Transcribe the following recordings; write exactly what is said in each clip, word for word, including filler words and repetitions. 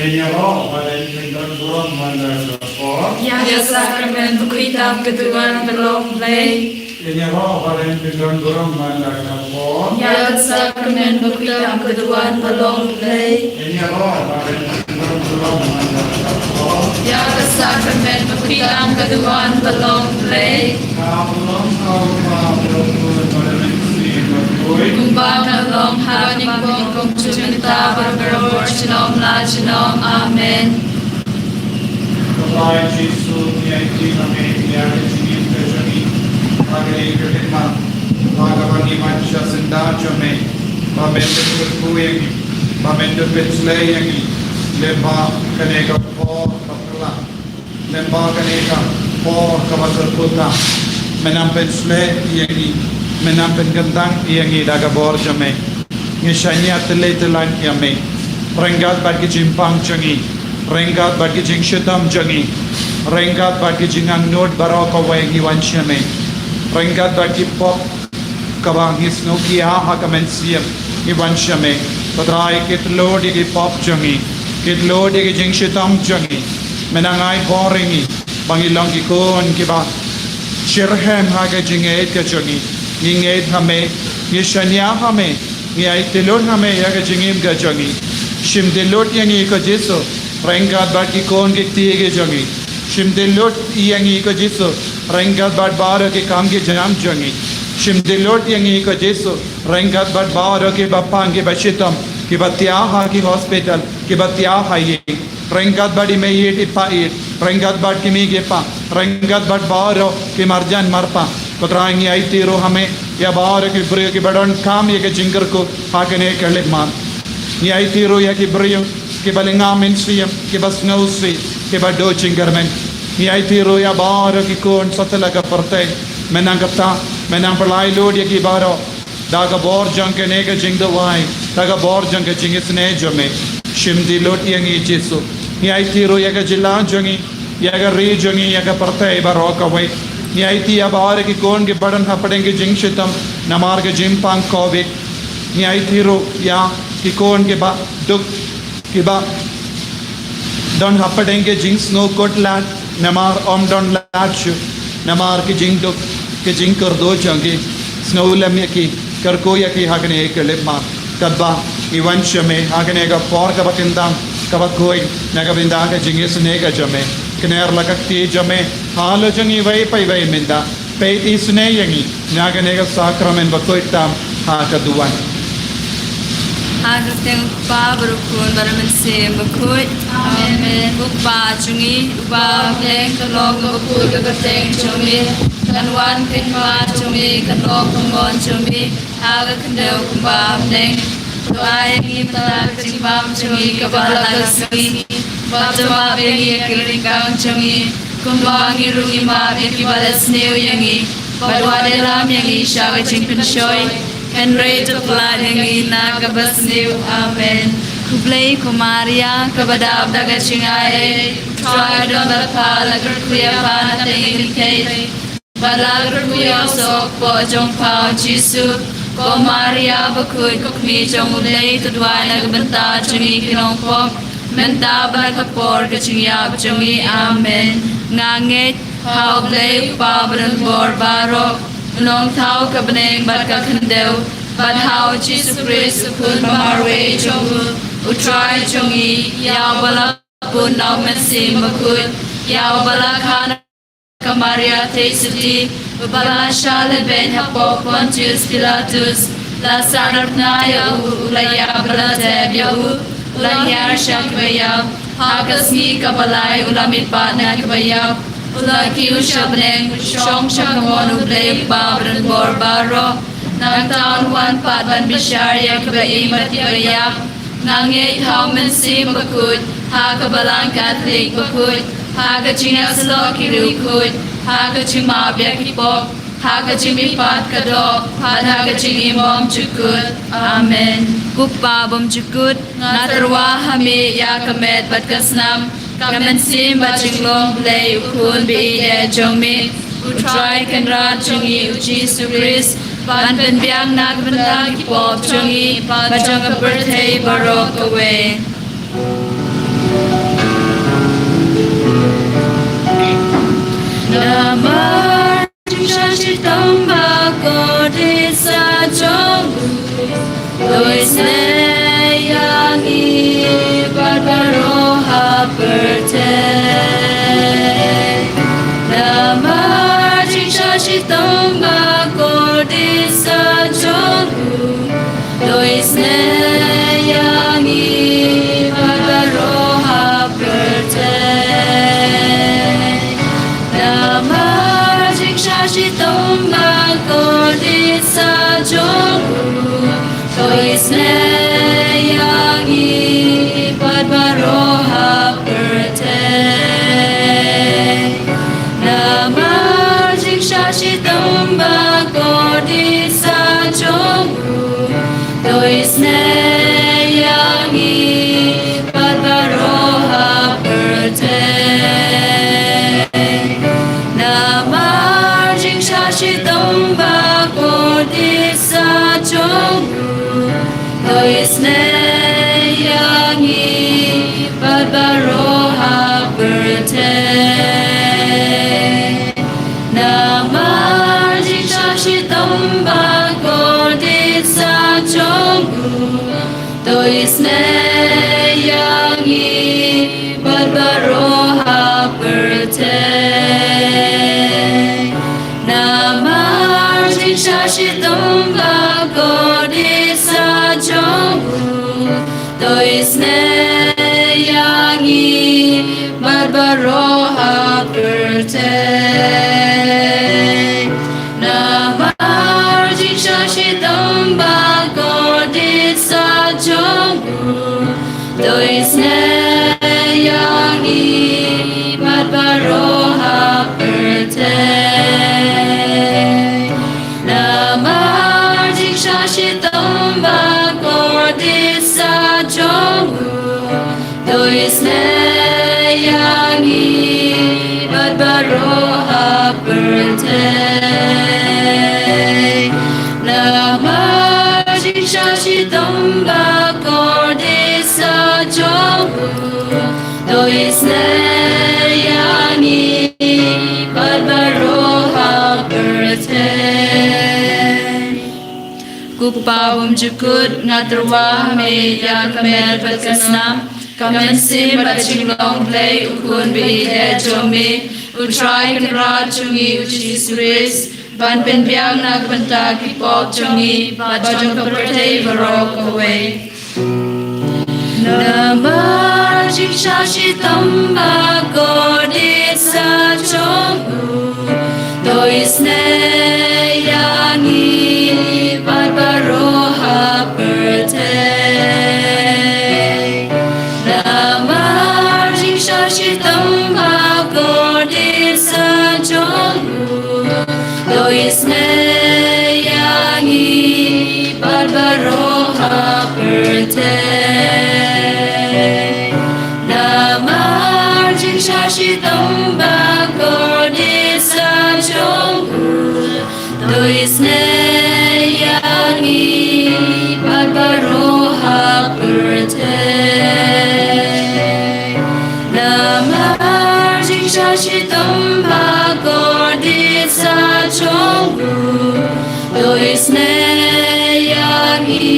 Ïaroh ba dei pyndonkam man la ka por. Ïa ka sakramen bakhuid tam ka duwan ba long Blei. Ïaroh ba dei pyndonkam man la ka por. Ïa ka sakramen bakhuid tam ka duwan ba long Blei. Ïaroh ba dei pyndonkam man la ka por. Ïa ka sakramen bakhuid tam ka duwan ba long Blei. Kumba ka long ha ka nyngkong, kumjuh mynta, bad barabor, junom la junom. Amen. Ko Trai Jisu, ngi aiti ha me ïa ka jingim ka jong ngi ha kane ka khlieh maw, ha kaba ngi wan sha syndah jong me, ba men da kyrkhu ïa ngi, ba men da pynshlei ïa ngi lyngba kane ka por ba phylla. Lyngba kane ka por kaba kyrkhu tam, men nang pynshlei ïa ngi, men nang pynkyntang ïa ngi da ka bor jong me. Ngi shaniah tylli tyllan ïa me ryngkat bad ki jingpang jong ngi, ryngkat bad ki jingshitom jong ngi, ryngkat bad ki jingangnud baroh kawei ngi wan sha me, ryngkat bad ki pop kaba ngi sngewkhia ha ka mynsiem ngi wan sha me. Ko Trai, khie lut ïa ki pop jong ngi, khie lut ïa ki jingshitom jong ngi. Men nang ai bor ïa ngi ba ngi long ki khun kiba shitrhem ha ka jingngeit ka jong ngi. Ngi ngeit ha me, ngi shaniah ha me, ngi aiti lut ha me ïa ka jingim ka jong ngi. Shim die lut ïa ngi ko Jisu ryngkat bad ki khun ki kti ki jong ngi. Shim die lut ïa ngi ko Jisu ryngkat bad baroh ki kam ki jam jong ngi. Shim die lut ïa ngi ko Jisu ryngkat bad baroh kiba pang, kiba shitom, kiba thiah ha ki hospital, kiba thiah ha ïing, ryngkat bad i mei ïeit i pa ïeit, ryngkat bad ki mei ki pa, ryngkat bad baroh ki marjan marpa. Ko Trai, ngi aiti ruh ha me ïa baroh ki briew kiba donkam ïa ka jingkyrkhu ha kane ka khlieh maw. Ngi aiti ruh ïa ki briew kiba lynga mynsiem, kiba sngewsih, kiba duh jingkyrmen. Ngi aiti ruh ïa baroh ki khun satlak ka pyrthei. Men nang kata, men nang pynlait lut ïa ki baroh da ka bor jong kane ka jingduwai, da ka bor jong ka jingisynei jong me. Shim die lut ïa ngi Jisu. Ngi aiti ruh ïa ka jylla jong ngi, ïa ka ri jong ngi, ïa ka pyrthei baroh kawei. Ngi aiti ïa baroh ki khun kiba don hapdeng ki jingshitom namar ka jingpang covid. Ngi aiti ruh ïa ki khun kiba duk, kiba don hapdeng ki jingsngewkhuslai namar ym don lad shuh, namar ki jingduk, ki jingkyrduh jong ki. Sngewlem ïa ki, kyrkhu ïa ki ha kane ka khlieh maw. Katba ngi wan sha me ha kane ka por kaba kyntang, kaba khuid na ka bynta ka jingisynei ka jong me. Kner la ka kti jong me halor jong ngi iwei pa iwei mynta. Peit isynei ïa ngi na kane ka sakramen bakhuid tam ha ka duwan. Ha ka kyrteng U Kpa bad U Khun bad U Mynsiem Bakhuid. Amen. Ko Kpa jong ngi uba ha bneng, ka long kaba khuid ka kyrteng jong me. Kan wan ka hima jong me, kan long ka mon jong me ha ka khyndew kumba ha bneng. To ai ïa ngi mynta ka jingbam jong ngi kaba ha la ka sngi. Bad to map ïa ngi ïa ki ryngkang jong ngi, kumba ngi ruh ngi map ïa kiba leh sniew ïa ngi. Bad wat ïalam ïa ngi sha ka jingpynshoi, hynrei to pynlait ïa ngi na kaba sniew. Amen. Khublei ko Maria, kaba dap da ka jingai ei, U Trai u don bad pha, la kyrkhu ïa pha na pdeng ki kynthei, bad la kyrkhu ïa u soh kpoh jong pha U Jisu. Ko Maria bakhuid, ko Kmie jong U Blei, to duwai na ka bynta jong ngi ki nongpop, mynta bad ha ka por ka jingïap jong ngi. Amen. Nga ngeit ha U Blei U Kpa badonbor baroh, U Nongthaw ka bneng bad ka khyndew, bad ha U Jisu Khrist U Khun ba marwei jong U, U Trai jong ngi, ïa uba la pun na U Mynsiem Bakhuid, ïa uba la kha na ka Maria Theisotti, uba la shah lehbeiñ hapoh Pontius Pilatus, la sahnarphna ïa u, u la ïap bad la tep ïa u, u la hiar sha kiba ïap, ha ka sngi kaba lai u la mihpat na kiba ïap, u la kiew sha bneng, u shong sha kamon U Blei U Kpa badonbor baroh. Nangta un wan pat ban bishar ïa kiba im bad kiba ïap. Nga ngeit ha U Mynsiem Bakhuid, ha ka Balang Katholik bakhuid, ha ka jingïasyllok ki riewkhuid, ha ka jingmap ïa ki pop, ha ka jingmihpat ka doh, bad ha ka jingim bymjukut. Amen. Ko Kpa bymjukut, nga tyrwa ha me ïa ka met bad ka snam, Ka mynsiem bad jinglong Blei u Khun ba ïeit jong me, U Trai Kynrad jong ngi U Jisu Khrist, ban pynbiang na ka bynta ki pop jong ngi bad jong ka pyrthei baroh kawei. Namar jingshah shitom ba kordit sa jong u, to isynei ïa ngi bad baroh ha pyrthei. Namar jingshah shitom ba kordit sa jong u, to isynei ïa ngi bad baroh ha pyrthei. Namar jingshah shitom ba kordit sa jong u, to isynei ïa ngi bad baroh ha pyrthei. Namar jingshah shitom ba kordit sa jong u, to isynei ïa ngi bad baroh ha pyrthei. Namar jingshah shitom ba kordit sa jong u, to isynei ïa ngi bad baroh ha pyrthei. Namar jingshah shitom ba kordit sa jong u, to isynei ïa ngi bad baroh ha pyrthei. Namar jingshah shitom ba kordit sa jong u, to isynei ïa ngi bad baroh ha pyrthei. Namar jingshah shitom ba kordit sa jong u, to isynei ïa ngi bad baroh ha pyrthei. Namar jingshah shitom ba kordit sa jong u, to isynei ïa ngi bad baroh ha pyrthei. Namar jingshah shitom ba kordit sa jong u, to isynei ïa ngi bad baroh ha pyrthei. Ko Pa bymjukut, nga tyrwa ha me ïa ka mer bad ka snam, ka mynsiem bad jinglong Blei u Khun ba ïeit jong me, U Trai Kynrad jong ngi U Jisu Khrist, ban pynbiang na ka bynta ki pop jong ngi bad jong ka pyrthei baroh kawei. Namar jingshah shitom ba kordit sa jong u, to isynei ïa ngi bad baroh ha pyrthei. Namar jingshah shitom ba kordit sa jong u, to isynei ïa ngi bad baroh ha pyrthei. Namar jingshah shitom ba kordit sa jong u, to isynei ïa ngi bad baroh ha pyrthei. Namar jingshah shitom ba kordit sa jong u, to isynei ïa ngi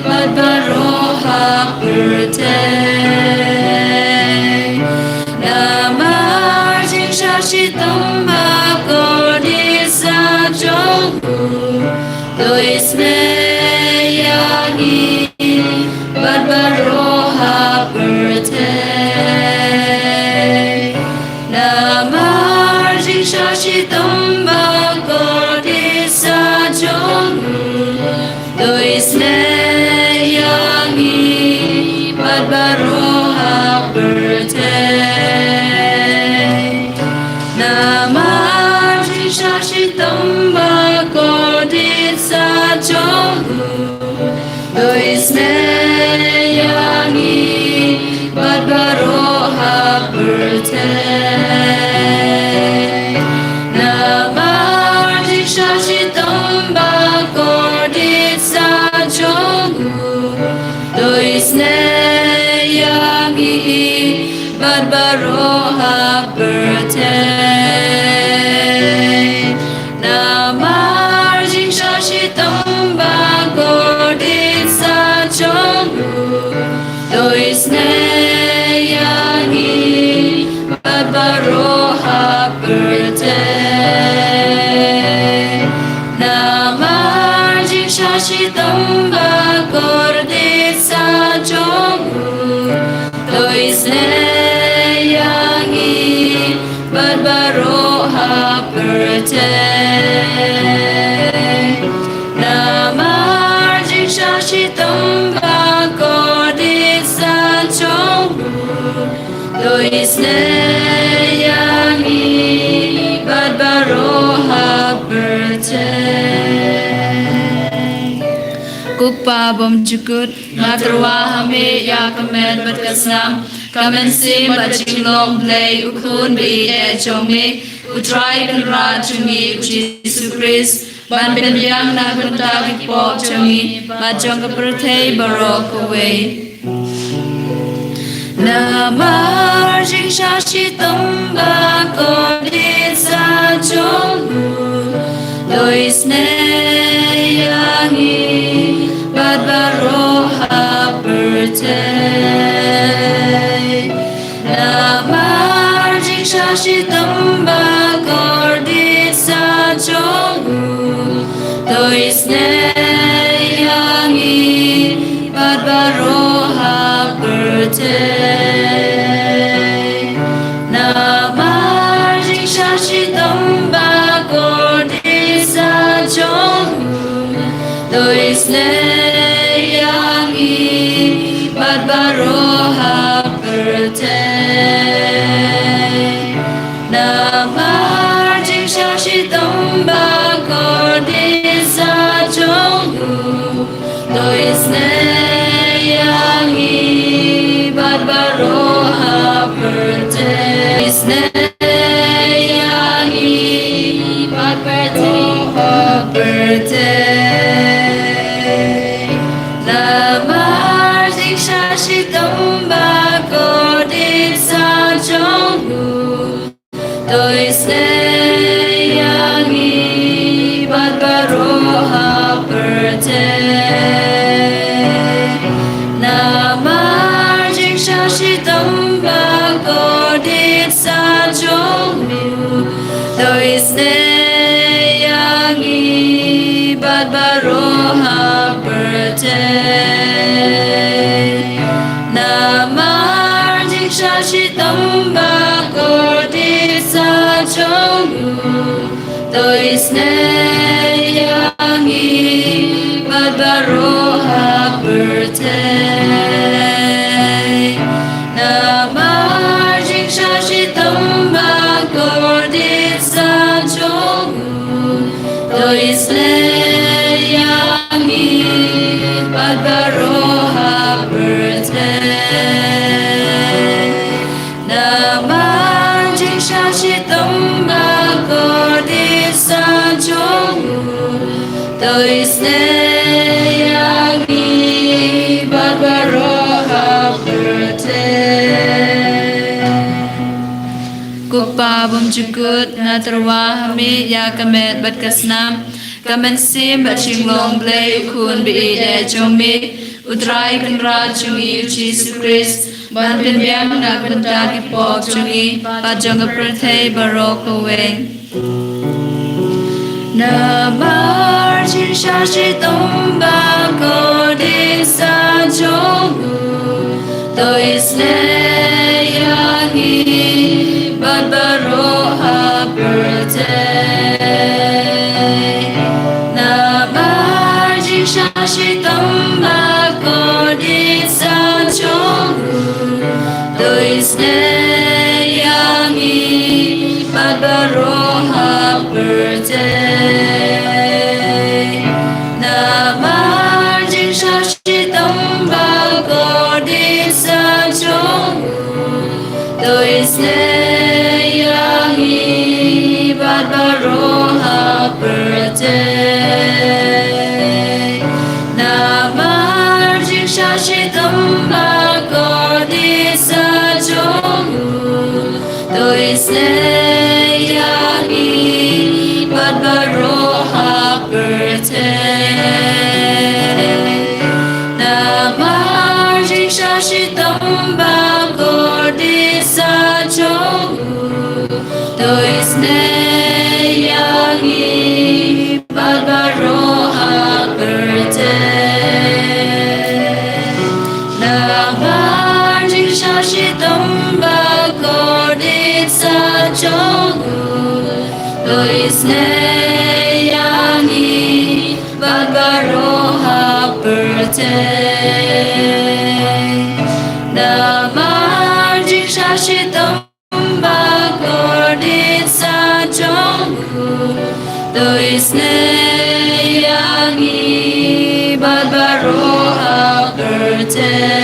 bad baroh ha pyrthei. Namar jingshah shitom ba kordit sa jong u, to isynei ïa ngi bad baroh ha pyrthei. Namar jingshah shitom ba kordit sa jong u, to isynei ïa ngi bad baroh ha pyrthei. Namar jingshah shitom ba kordit sa jong u, to isynei ïa ngi bad baroh ha isnei ïa ngi bad baroh ha pyrthei. Namar jingshah shitom ba kordit sa jong u, to isnei ïa ngi bad baroh ha pyrthei. Namar jingshah shitom ba kordit sa jong u, to isnei ïa ngi bad baroh ha pyrthei. Ko Kpa bymjukut, nga tyrwa ha me ïa ka met bad ka snam, ka mynsiem bad jinglong Blei u Khun ba ïeit jong me, U Trai Kynrad jong ngi U Jisu Khrist, ban pynbiang na ka bynta ki pop jong ngi bad jong ka pyrthei baroh kawei. Namar jingshah shitom ba kordit sa jong u, to isnei ïa ngi bad baroh ha pyrthei. Namar jingshah shitom ba kordit sa jong u, to isnei ïa ngi bad baroh ha pyrthei. Namar jingshah shitom ba kordit sa jong u, to isnei ïa ngi bad baroh ha pyrthei. Namar jingshah shitom ba kordit sa jong u, to isnei ïa ngi bad baroh ha pyrthei. Isnei ïa ngi bad baroh ha pyrthei. Namar jingshah shitom ba kordit sa jong u, to isnei ïa ngi bad baroh ha pyrthei. Namar jingshah shitom ba kordit sa jong u, to isnei ïa ngi bad baroh ha pyrthei. Namar jingshah shitom ba kordit sa jong u, to isnei ïa ngi bad baroh ha pyrthei. Namar jingshah shitom ba kordit sa jong u, to isnei ïa ngi bad baroh ha pyrthei. Namar jingshah shitom ba kordit sa jong u, to isnei ïa ngi bad baroh ha pyrthei. Ko Kpa bymjukut, nga tyrwa ha me ïa ka met bad ka snam, ka mynsiem bad jinglong Blei u Khun ba ïeit jong me, U Trai Kynrad jong ngi U Jisu Khrist, ban pynbiang na ka bynta ki pop jong ngi bad jong ka pyrthei baroh kawei. Namar jingshah shitom ba kordit sa jong u, to isnei ïa ngi bad baroh ha pyrthei. Namar jingshah shitom ba kordit sa jong u, to isnei ïa ngi bad baroh ha pyrthei. Namar jingshah shitom ba kordit sa jong u, to isnei ïa ngi bad baroh ha pyrthei. Namar jingshah shitom ba kordit sa jong u, to isnei ïa ngi bad baroh ha pyrthei. Namar jingshah shitom ba kordit sa jong u, to isynei ïa ngi bad baroh ha pyrthei. Namar jingshah shitom ba kordit sa jong u, to isynei ïa ngi bad baroh ha pyrthei. Namar jingshah shitom ba kordit sa jong u, to isynei ïa ngi bad baroh ha pyrthei.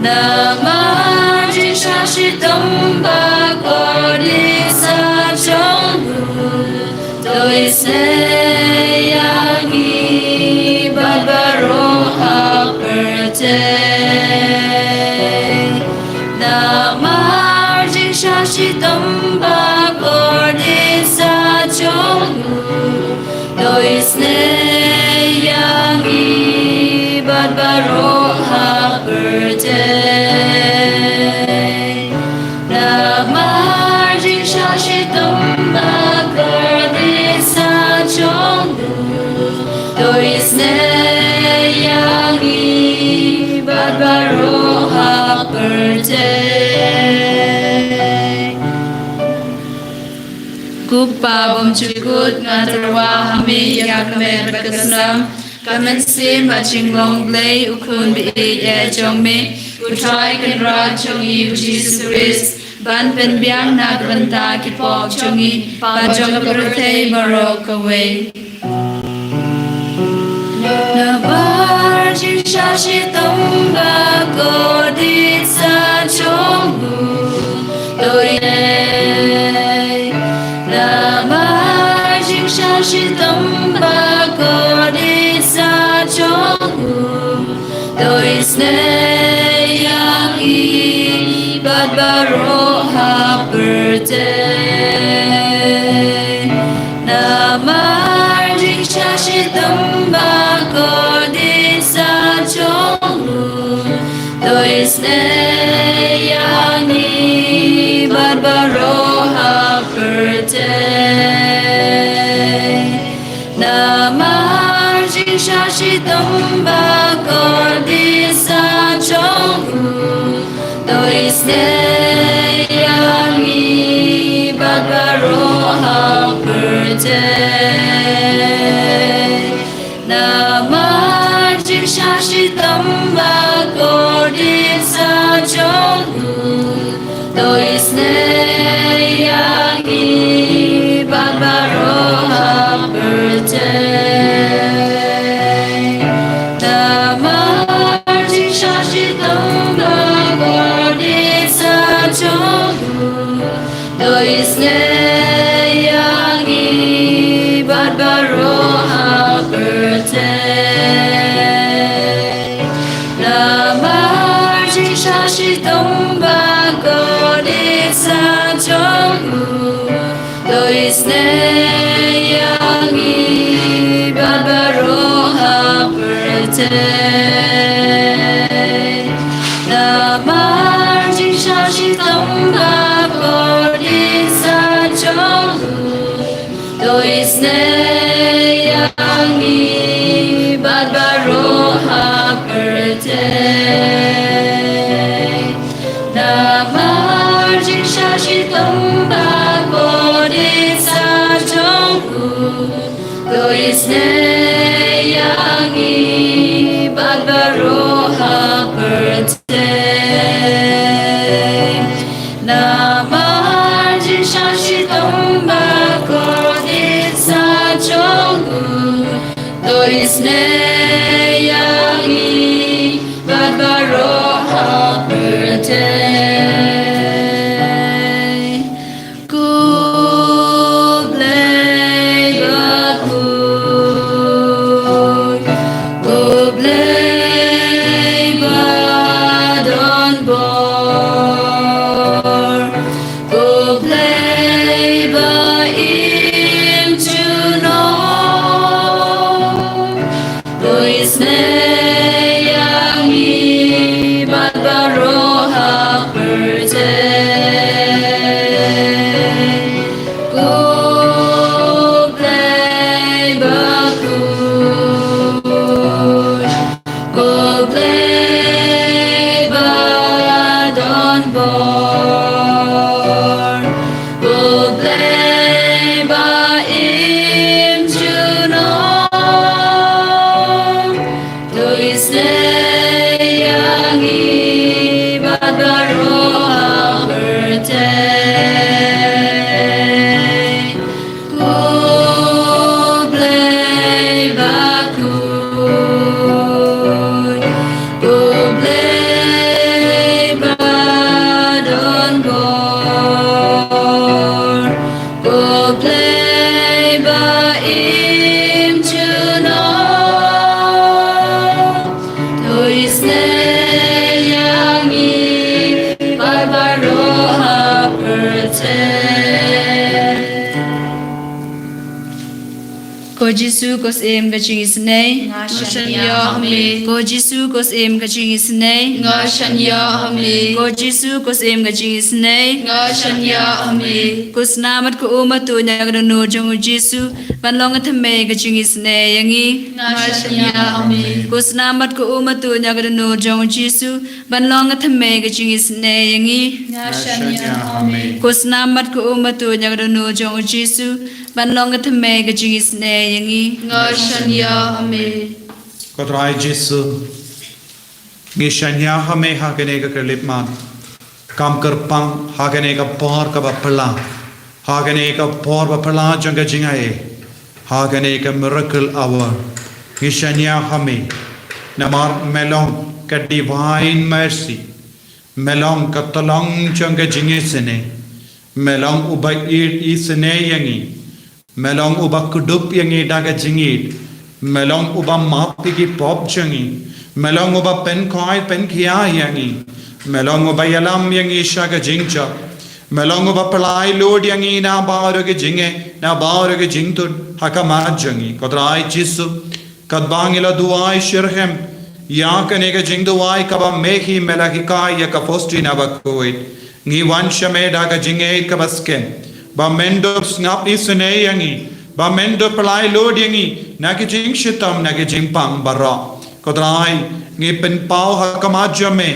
Namar jingshah shitom ba kordit sa jong u, to isynei ïa ngi bad baroh ha pyrthei. Namar jingshah shitom ba kordit sa jong u, to isynei ïa ngi bad baroh ha pyrthei. Namar jingshah shitom ba kordit sa jong u, to isynei ïa ngi bad baroh ha pyrthei. Ko Kpa bymjukut, nga tyrwa ha me ïa ka met bad ka snam, ka mynsiem bad jinglong Blei, U Khun ba ïeit eh jong me, U Trai Kynrad jong ngi U Jisu Khrist, ban pynbiang na ka bynta ki pop jong ngi bad jong ka pyrthei baroh kawei. Namar jingshah shitom ba kordit sa jong u, to isynei. Namar jingshah shitom ba kordit sa jong u, to isynei ïa ngi bad baroh ha pyrthei. Namar jingshah shitom ba kordit sa jong u, to isynei ïa ngi bad baroh ha pyrthei. Namar jingshah shitom ba kordit sa jong u, to isynei ïa ngi bad baroh ha pyrthei. Namar jingshah shitom ba kordit sa jong u, to isynei ïa ngi bad baroh ha pyrthei. Namar jingshah shitom ba kordit sa jong u, to isynei ïa ngi bad baroh ha pyrthei. Namar jingshah shitom ba kordit sa jong u, to isynei ïa ngi bad baroh ha pyrthei. Namar jingshah shitom ba kordit sa jong u, to isynei ïa ngi bad baroh ha pyrthei. Namar jingshah shitom ba kordit sa jong u, to isynei ïa ngi bad baroh ha pyrthei. Namar jingshah shitom ba kordit sa jong u, to isynei ïa ngi bad baroh ha pyrthei. Khublei ba khuid, khublei ba don bor, khublei ba im junom. To isynei ïa ngi Seiang i bad baroh ha pyrthei. Ko Blei ba khuid, ko Blei ba don bor, ko Blei ba im junom. To isnei ïa ngi bad baroh ha pyrthei. Ko Jisu, ko Syiem ka jingisynei. Nga shaniah ha me. Ko Jisu, ko Syiem ka jingisynei. Nga shaniah ha me. Ko Jisu, ko Syiem ka jingisynei. Nga shaniah ha me. Ko snam bad ko um ha tuid ïa ka dohnud jong u Jisu ban long ka thymmei ka jingisynei ïa ngi. Nga shaniah ha me. Ko snam bad ko um ha tuid ïa ka dohnud jong u Jisu ban long ka thymmei ka jingisynei ïa ngi. Nga shaniah ha me. Ko snam bad ko um ha tuid ïa ka dohnud jong u Jisu ban long ka thymmei ka jingisynei ïa ngi. Nga shaniah ha me. Ko Trai Jisu, ngi shaniah ha me ha kane ka khyllipmat. Kam kyrpang ha kane ka por kaba phylla, ha kane ka por ba phylla jong ka jingaiei, ha kane ka miracle hour, ngi shaniah ha me. Namar me long ka divine mercy, me long ka tyllong jong ka jingisynei, me long uba ïeit isynei ïa ngi, me long uba kdup ïa ngi da ka jingïeit, me long uba map ïa ki pop jong ngi, me long uba pynkhoi pynkhia ïa ngi, me long uba ïalam ïa ngi sha ka jingjop, me long uba pynlait lut ïa ngi na baroh ki jingeh, na baroh ki jingtut ha khmat jong ngi. Ko Trai Jisu, katba ngi la duwai shitrhem ïa kane ka jingduwai kaba me hi me la hikai ïa ka Faustina bakhuid, ngi wan sha me da ka jingïeit kaba skhem ba men dup sngap isynei ïa ngi, ba men dup pynlait lut ïa ngi na ki jingshitom, na ki jingpang baroh. Ko Trai, ngi pynpaw ha khmat jong me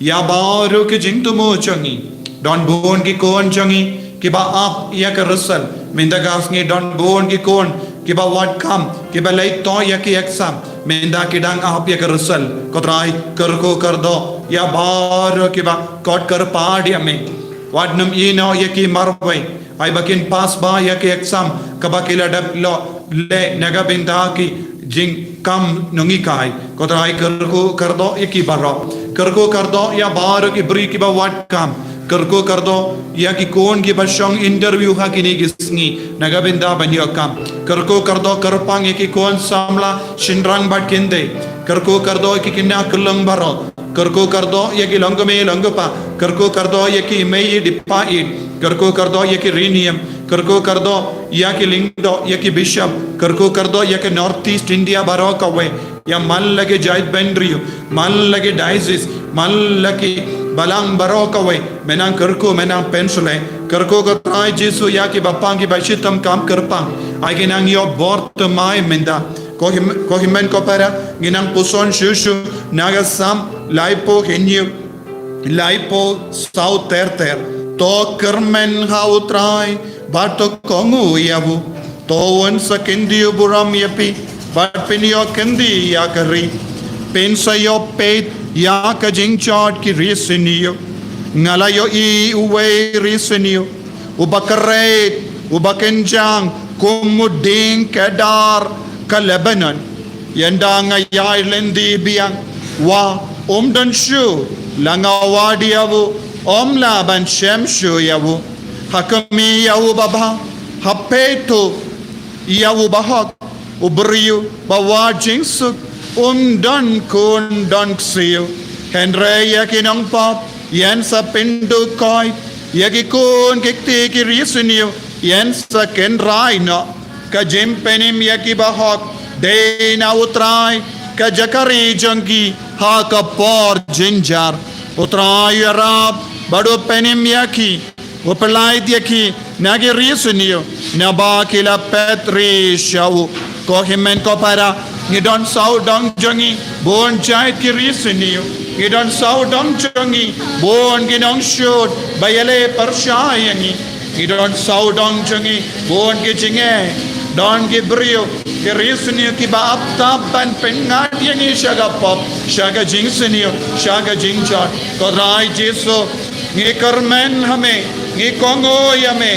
ïa baroh ki jingthmu jong ngi. Don bun ki khun jong ngi kiba ap ïa ka result, mynta ka sngi don bun ki khun kiba wad kam, kiba leit thoh ïa ki exam, mynta ki dang ap ïa ka result. Ko Trai, kyrkhu kyrdoh ïa baroh kiba kot kyrpad ïa me. Wat nym ïehnoh ïa ki marwei, ai ba kin pass bha ïa ki exam kaba ki la dep leh na ka bynta ki jingkam nonghikai. Ko Trai, kyrkhu kyrdoh ïa ki baroh. Kyrkhu kyrdoh ïa baroh ki briew kiba wad kam. Kyrkhu kyrdoh ïa ki khun kiba shong interview ha kine ki sngi na ka bynta ban ïoh kam. Kyrkhu kyrdoh kyrpang ïa ki khun samla shynrang bad kynthei. Kyrkhu kyrdoh ïa ki khynnah khyllung baroh. Kyrkhu kyrdoh ïa ki longkmie longkpa. Kyrkhu kyrdoh ïa ki mei ïeit pa ïeit. Kyrkhu kyrdoh ïa ki riew niam. Kyrkhu kyrdoh ïa ki lyngdoh, ïa ki bishop. Kyrkhu kyrdoh ïa ki North East India baroh kawei. Ïa man la ki jaitbynriew, man la ki diocese, man la ki balang baroh kawei. Men nang kyrkhu, men nang pynshlei. Kyrkhu, ko Trai Jisu, ïa kiba pang, kiba shitom kam kyrpang. Ai kin nang ïoh bor thymmai mynta. Ko hym-, ko hynmen ko para, ngin nang puson shuh shuh na ka Salm laiphew hynñiew, laiphew saw ter ter. To kyrmen ha u Trai bad to kohnguh ïa u. To un sa kyntiew burom ïa phi bad phin ïoh kyntiew ïa ka ri. Phin sa ïoh peit ïa ka jingjot ki ri syniew. Nga la ïohi uwei ri syniew, uba kyreit, uba kynjang kum u dieng kedar ka Lebanon. Ynda nga ïaid lynti biang, wah, um don shuh, la nga wad ïa u, um lah ban shem shuh ïa u. Ha khmih ïa u babha, ha peit u ïa u bahok. U briew ba wad jingsuk um don khun don ksiew. Hynrei ïa ki nongpop yn sa pynduh khoit, ïa ki khun ki kti ki ri syniew yn sa kynrai noh. Ka jingpynim ïa ki bahok dei na u Trai, ka jaka ri jong ki ha ka por jynjar. U Trai u ïarap bad u pynim ïa ki, u pyllait ïa ki na ki ri syniew, naba ki la phet ri sha u. Ko hynmen ko para, ngi don sawdong jong ngi bun jait ki ri syniew. Ngi don sawdong jong ngi bun ki nongshun ba ïaleh pyrshah ïa ngi. Ngi don sawdong jong ngi bun ki jingeh Don ki briew, ki riewsniew kiba ap tap ban pynngat ïa ngi sha ka pop, sha ka jingsniew, sha ka jingjot. Ko Trai Jisu, ngi kyrmen ha me, ngi kohnguh ïa me,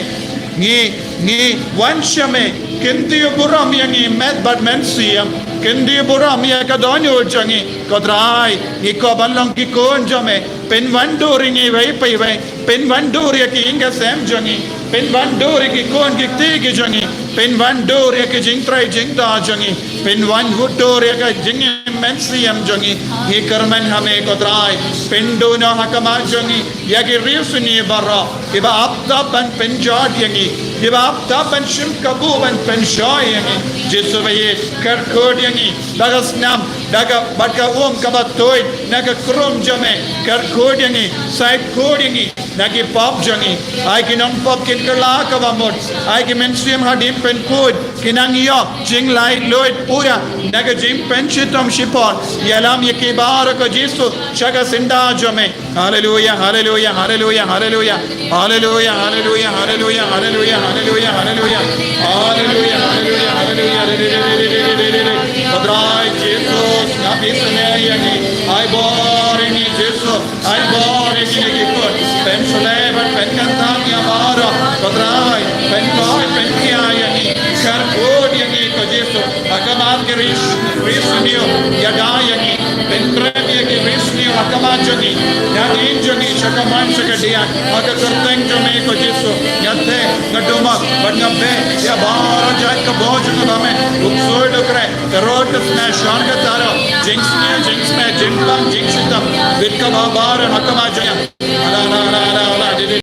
ngi, ngi wan sha me, kyntiew burom ïa ngi met bad mynsiem, kyntiew burom ïa ka dohnud jong ngi, ko Trai, ngi kwah ban long ki khun jong me, pynwandur ïa ngi iwei pa iwei, pynwandur ïa ki ïing ki sem jong ngi, pynwandur ïa ki khun ki kti ki jong ngi, pynwandur ïa ki jingtrei jingthoh jong ngi, pynwandur ïa ka jingim mynsiem jong ngi. Ngi kyrmen ha me ko Trai, pynduh noh ha khmat jong ngi ïa ki riewsniew baroh kiba ap tap ban pynjot ïa ngi, kiba ap tap ban shim kabu ban pynshoi ïa ngi. Jisu ba ïeit, kyrkhu ïa ngi da ka snam, da ka, bad ka um kaba tuid na ka khrum jong me. Kyrkhu ïa ngi, saikhu ïa ngi na ki pop jong ngi. Ai ki nongpop kin kylla kaba mut. Ai ki mynsiem hadien pynkhuid kin nang ïoh jinglaitluid pura na ka jingpynshitom shipor. Ïalam ïa ki baroh ko Jisu sha ka syndah jong me. Haleluya, haleluya, haleluya, haleluya. Haleluya, haleluya, haleluya, haleluya, haleluya, haleluya. Haleluya, haleluya, haleluya. Ko Trai Jisu, sngap isynei ïa ngi. Ai bor ïa ngi Jisu. Ai bor ïa ngi ki khun. Pynshlei bad pynkyntang ïa baroh. Ko Trai, pynkoit pynkhia ïa ngi. Kyrkhu ïa ngi ko Jisu. Ha khmat ki ris, riewsniew, ïada ïa ngi. Pyntrei ïa ki riewsniew ha khmat jong ngi. Ïa ngi jong ngi sha ka mon sha ka diang. Ha ka kyrteng jong me ko Jisu. Nga theh, nga dumak, bad nga beh ïa baroh jait ka bor jong nga ba me. U ksuid u kreh, ka rud ka sna, shon ka taroh. Jingsniew, jingsmeh, jingpang, jingshitom. Bit kaba baroh ha khmat jong ngi. Ala, ala, ala, ala, ala, di, di.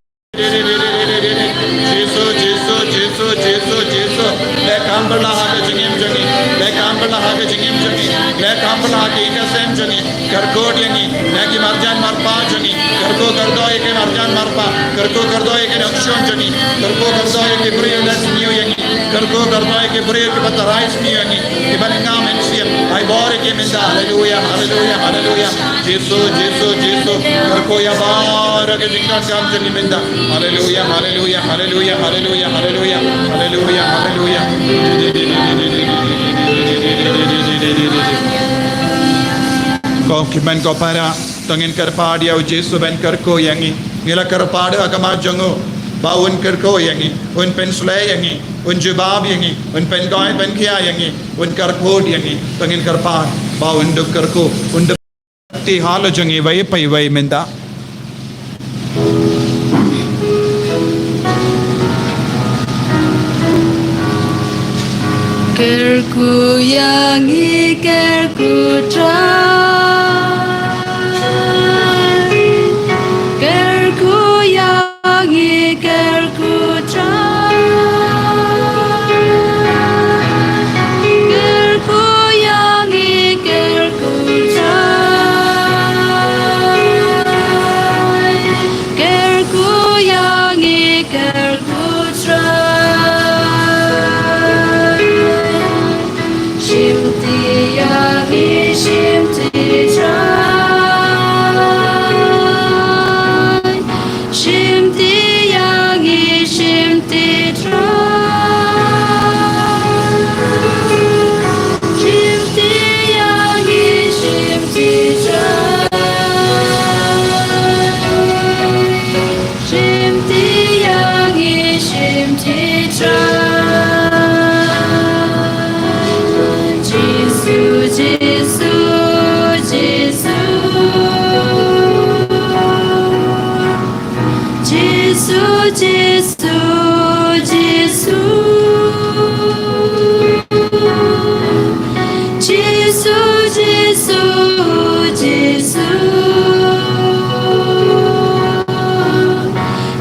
Jisu, Jisu, Jisu, Jisu, Jisu. Leh kam bylla ha ka jingim jong ngi. Leh kam bylla ha ka jingim jong ngi. Leh kam bylla ha ki ïing ki sem jong ngi. Kyrkhu ïa ngi. Ïa ki marjan marpa jong ngi. Kyrkhu kyrdoh ïa ki marjan marpa. Kyrkhu kyrdoh ïa ki nongshun jong ngi. Kyrkhu kyrdoh ïa ki briew leh sniew ïa ngi. Kyrkhu kyrdoh ïa ki briew kiba tharai sniew ïa ngi. Kiba lynga mynsiem. Ai bor ïa ki mynta. Haleluya, haleluya, haleluya. Jisu, Jisu, Jisu. Kyrkhu ïa baroh ki jingdonkam jong ngi mynta. Haleluya, haleluya, haleluya, haleluya, haleluya, haleluya, haleluya. Ko hynmen ko para, to ngin kyrpad ïa u Jisu ban kyrkhu ïa ngi. Ngi la kyrpad ha khmat jong u ba un kyrkhu ïa ngi, un pynshlei ïa ngi, un jubab ïa ngi, un pynkoit pynkhia ïa ngi, un kyrkhu ïa ngi. To ngin kyrpad ba un duk kyrkhu, un duk Te halor jong iwei pa iwei mynta. Kyrkhu ïa ngi, kyrkhu Trai. Kyrkhu ïa ngi, kyrkhu Trai. Kyrkhu ïa ngi, kyrkhu Trai. Kyrkhu ïa ngi, kyrkhu Trai. Shim ti ïa ngi, shim ti Trai. Shim ti ïa ngi, shim ti Trai. Shim ti ïa ngi, shim ti Trai. Shim ti ïa ngi, shim ti Trai. Jisu, Jisu, Jisu. Jisu, Jisu, Jisu. Jisu, Jisu, Jisu.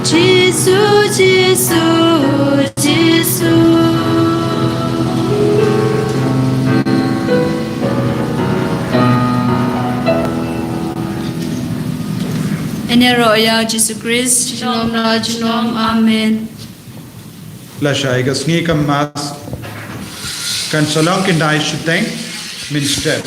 Jisu, Jisu, Jisu. Yn ïaroh ïa u Jisu Khrist, junom la junom. Amen. Lashai ka sngi ka Mass kan sa long khyndai shiteng mynstep.